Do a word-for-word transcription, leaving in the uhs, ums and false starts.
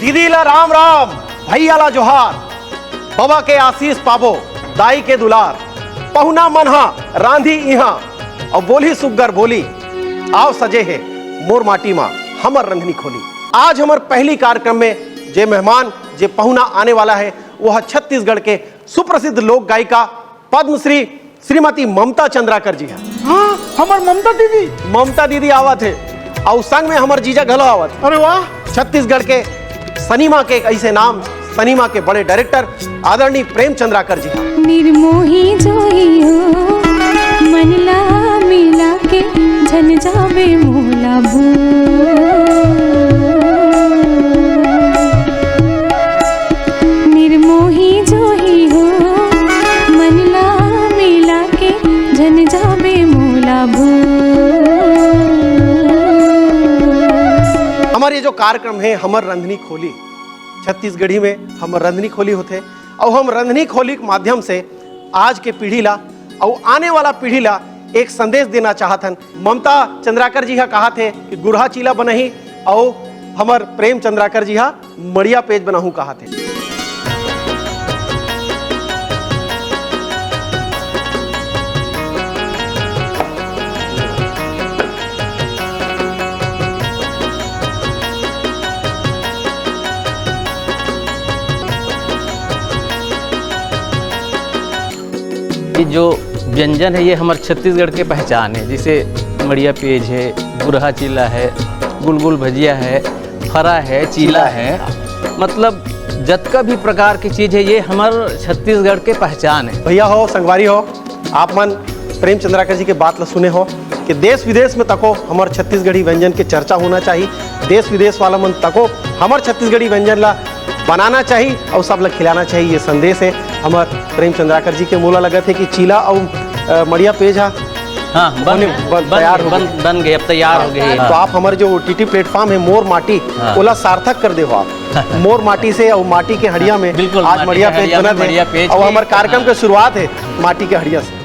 दीदी ला राम राम, भैया ला जोहार, बबा के आशीष पाबो, दाई के दुलार, पहुना मन हा रांधी इहाँ, अउ बोली सुग्घर बोली, आव सजे हे मोर माटी मा हमर रंधनी खोली। आज हमर पहली कार्यक्रम में जे मेहमान, जे पहुना आने वाला है, वो है छत्तीसगढ़ के सुप्रसिद्ध लोक गायिका पद्मश्री श्रीमती ममता चंद्राकर जी है। हाँ, हमर ममता दीदी। ममता दीदी आवत है, अउ संग में हमर जीजा घलो आवत है। अरे वाह। छत्तीसगढ़ के सनीमा के एक ऐसे नाम, सनीमा के बड़े डायरेक्टर आदरणीय प्रेम चंद्राकर जी है। निर्मोही जोई हो, मन ला मिला के, झन जाबे मोला भूल। निर्मोही जोही हो, मन ला मिला के, झन जाबे मोला भूल। हमर ये जो कार्यक्रम है, हमर रंधनी खोली, छत्तीसगढ़ी में हमर रंधनी खोली होथे, अउ हम रंधनी खोली के माध्यम से आज के पीढ़ी ला अउ आने वाला पीढ़ी ला एक संदेश देना चाहत हन। ममता चंद्राकर जी हा कहा थे कि गुरहा चीला बनही, अउ हमर प्रेम चंद्राकर जी हा मड़िया पेज बनाहू कहा थे। ये जो व्यंजन है, ये हमर छत्तीसगढ़ के पहचान है। जैसे मड़िया पेज है, गुरहा चीला है, गुलगुल भजिया है, फरा है, चीला है, मतलब जतका भी प्रकार की चीज है, ये हमर छत्तीसगढ़ के पहचान है। भैया हो, संगवारी हो, आप मन प्रेम चंद्राकर जी के बात ल सुने हो कि देश विदेश में तको हमर छत्तीसगढ़ी व्यंजन के चर्चा होना चाहिए। देश विदेश वाला मन तको हमर छत्तीसगढ़ी व्यंजन ला बनाना चाहिए अउ सब ला खिलाना चाहिए, ये संदेश है हमर प्रेम चंद्राकर जी के। मोला लगत है कि चीला अउ, अ, मड़िया पेज हा हाँ, बन, बने, बन, बन तैयार गए, हो बन, गए। बन गए, अब तैयार हो गए। हाँ, तो आप हमर जो ओटीटी प्लेटफॉर्म है मोर माटी, हाँ। ओला सार्थक कर दे हो आप। मोर माटी से अउ माटी के हड़िया में बिल्कुल, आज माटी मड़िया के पेज हड़िया में बनत है। मड़िया पेज अउ के, हमर कार्यक्रम हाँ। के शुरुआत है माटी के हड़िया से।